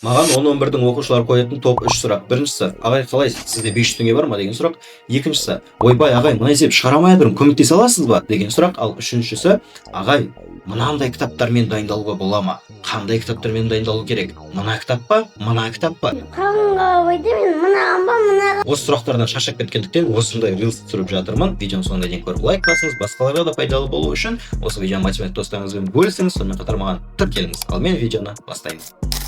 Маған 10-11-дің оқушылары қоятын топ үш сұрақ. Біріншісі: «Ағай, қалайсыз, сізде 500 теңге бар ма?» деген сұрақ. Екіншісі: «Ойбай, ағай, мына есеп шығара алмай жатырмын, көмектесе аласыз ба?» деген сұрақ. Ал үшіншісі: «Ағай, мынандай кітаптармен дайындалуға бола ма? Қандай кітаптармен дайындалу керек? Мына кітап па, мына кітап па?» Қалыңға қойды мен мынаған ба, мынаған. Осы сұрақтардан шаршап кеткендіктен, осындай рилс түсіріп жатырмын. Видеоның соңына дейін көріп, лайк басыңыз. Басқаларға да пайдалы болу үшін осы видеоны математик достарыңызбен бөлісіңіз. Сонымен қатар маған тіркеліңіз. Ал мен видеоны бастаймын.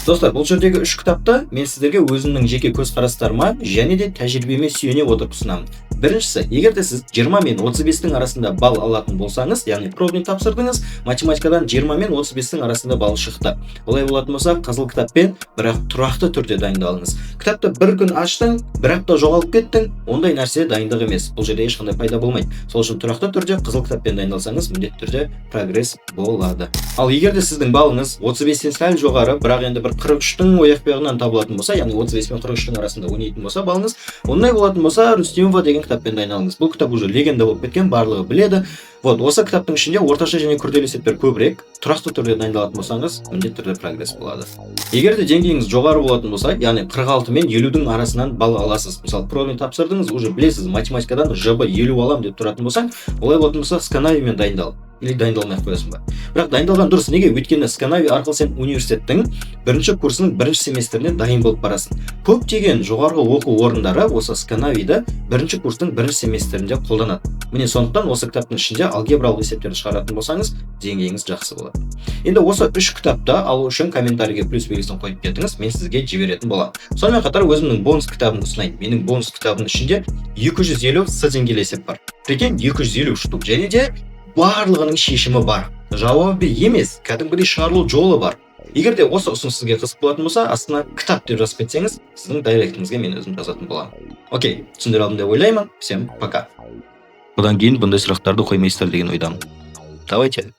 Достар, бұл жердегі үш кітапты мен сіздерге өзімнің жеке көзқарастарыма және де тәжірибеме сүйене отырып ұсынамын. Біріншісі: егер де сіз 20 мен 35-тің арасында балл алатын болсаңыз, яғни пробный тапсырдыңыз, математикадан 20 мен 35-тің арасында балл шықты, олай болатын болса, қызыл кітаппен, бірақ тұрақты түрде дайындалыңыз. Кітапты бір күн аштың, бір апта жоғалып кеттің, ондай нәрсе дайындық емес, бұл жерде ешқандай пайда болмайды. Сол үшін тұрақты түрде қызыл кітаппен дайындалсаңыз, міндетті түрде прогресс болады. Ал егер де сіздің балыңыз 35-тен сәл жоғары, бірақ енді бір 43-тің ояқ бұяғынан табылатын болса, яғни 35 пен 43-тің арасында ойнайтын болса балыңыз, ондай болатын болса, Рүстемова деген кітаппен дайындалыңыз. Бұл кітап уже легенда болып кеткен, барлығы біледі. Вот осы кітаптың ішінде орташа және күрделі есептер көбірек. Тұрақты түрде дайындалатын болсаңыз, міндетті түрде прогресс болады. Егер де деңгейіңіз жоғары болатын болса, яғни 46 мен 50-дің арасынан балл аласыз, мысалы, пробный тапсырдыңыз, уже білесіз, математикадан ЖБ 50 аламын деп тұратын болсаң, олай болатын болса, Сканавимен дайындал или дайындалмай ақ қоясың ба? Бірақ дайындалған дұрыс. Неге? Өйткені Сканави арқылы сен университеттің бірінші курсының бірінші семестріне дайын болып барасың. Көптеген жоғарғы оқу орындары осы Сканавиді бірінші курстың бірінші семестрінде қолданады. Міне, сондықтан осы кітаптың ішінде алгебралық есептерді шығаратын болсаңыз, деңгейіңіз жақсы болады. Енді осы үш кітапты алу үшін комментарийге плюс белгісін қойып кетіңіз, мен сізге жіберетін боламын. Сонымен қатар өзімнің бонус кітабымды ұсынайын. Менің бонус кітабымның ішінде 250 С деңгейлі есеп бар. Прикинь, 250 штук, және де барлығының шешімі бар, жауабы емес, кәдімгідей шығарылу жолы бар. Егер де осы ұсыныс сізге қызық болатын болса, астына «кітап» деп жазып кетсеңіз, сіздің директіңізге мен өзім жазатын боламын. Окей, түсіндіре алдым деп ойлаймын. Всем пока. Бұдан кейін бұндай сұрақтарды қоймайсыздар деген ойдамын. Давайте.